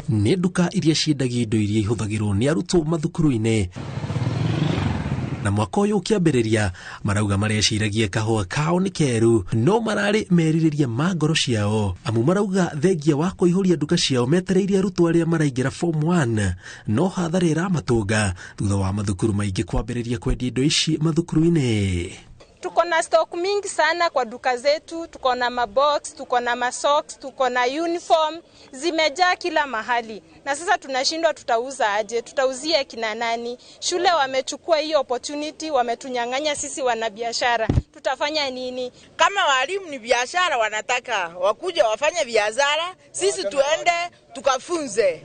Nĩ nduka iria ciendagia indo iria ihũthagĩrwo nĩ arutwo mathukuru-inĩ, na mwaka ũyũ ũkĩambĩrĩria marauga mareciragia kahũa kao nĩ keru, no mararĩ merirĩria ma ngoro ciao, amu marauga thengia wa kũihũria nduka ciao metereire arutwo arĩa maraingĩra form 1, no hathara ĩramatũnga thutha wa mathukuru maingĩ kwambĩrĩria kwendia indo ici mathukuru-inĩ. Tuko na stock mingi sana kwa duka zetu, tuko na mabox, tuko na masocks, tuko na uniform zimejaa kila mahali, na sasa tunashindwa tutauza aje? Tutauzia kina nani? Shule wamechukua hiyo opportunity, wametunyang'anya sisi wanabiashara, tutafanya nini? Kama walimu ni biashara, wanataka wakuja wafanye biashara, sisi tuende tukafunze.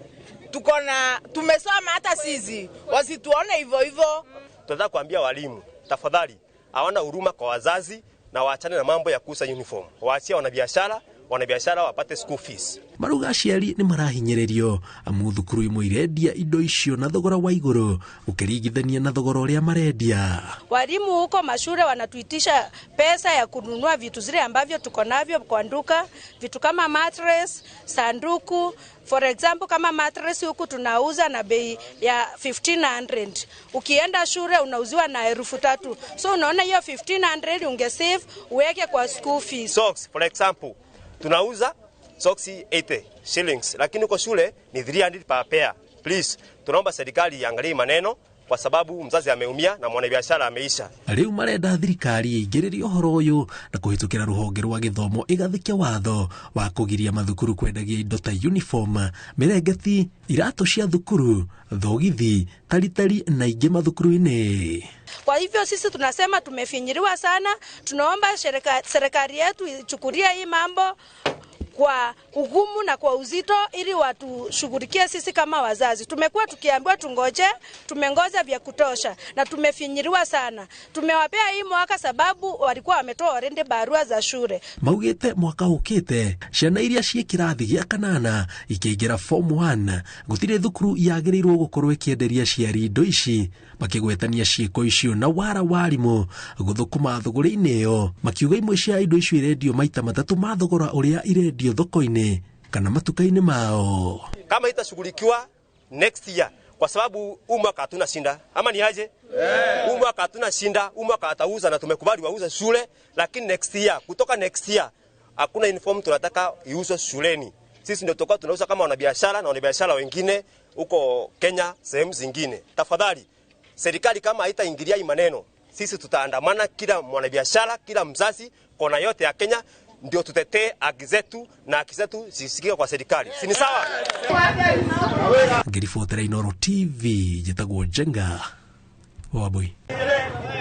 Tuko na tumesoma hata sisi, wasituone hivyo hivyo. Tunataka kuambia walimu, tafadhali hawana huruma kwa wazazi na waachane na mambo ya kuuza uniform, waachie wanabiashara, wanabiashara wapate school fees. Marauga aciari nĩ marahinyĩrĩrio, amu thukuru imwe irendia indo icio na thogora wa igũrũ ũkĩringithania na thogora ũrĩa marendia. Walimu huko mashule wanatuitisha pesa ya kununua vitu zile ambavyo tuko navyo kwa duka, vitu kama mattress, sanduku. For example, kama mattress huku tunauza na bei ya 1500. Ukienda shule unauziwa na 3000. So unaona hiyo 1500 ungesave uweke kwa school fees. Socks, for example, tunauza socks 80 shillings, lakini kwa shule ni 300 per pair. Please, tunaomba serikali iangalie maneno kwa sababu mzazi ameumia na mwanabiashara ameisha. Rĩu marenda thirikari ĩingĩrĩrie ũhoro ũyũ na kũhĩtũkĩra rũhonge rwa gĩthomo ĩgathĩke watho wa kũgiria mathukuru kwendagia indo ta uniform, mĩrengeti, iratũ cia thukuru, thogithi, taritari na ingĩ mathukuru-inĩ. Kwa hivyo sisi tunasema tumefinyiliwa sana, tunaomba serikali yetu ichukulie hii mambo kwa ugumu na kwa uzito ili watushughulikie sisi kama wazazi. Tumekuwa tukiambiwa tungoje, tumengoja vya kutosha na tumefinyiliwa sana. Tumewapea hii mwaka sababu walikuwa wametoa already barua za shule. Maugĩte mwaka ũkĩte ciana iria ciĩ kĩrathi gĩa kanana ikĩingĩra form 1 gũtirĩ thukuru yagĩrĩirwo gũkorwo ĩkĩenderia aciari indo ici, makĩgwetania ciĩko icio na wara wa arimũ gũthũkũma thũgũrĩ-inĩ ĩyo, makiuga imwe cia indo icio irendio maita matatũ ma thogora ũrĩa irendio thoko-inĩ kana matuka-inĩ mao. Kama itashughulikiwa next year, kwa sababu huu mwaka hatuna shinda, ama ni aje? Huu mwaka hatuna shinda, huu mwaka atauza na tumekubali wauze shule, lakini next year, kutoka next year hakuna uniform tunataka iuzwe shuleni. Sisi ndio tutakuwa tunauza kama wanabiashara na wanabiashara wengine huko Kenya sehemu zingine. Tafadhali serikali kama haitaingilia hii maneno, sisi tutaandamana, kila mwanabiashara, kila mzazi, kona yote ya Kenya, ndio tutetee haki zetu na haki zetu zisikike kwa serikali. Si ni sawa? Ngĩribotera Inooro TV, njĩtagwo Njenga Wambui.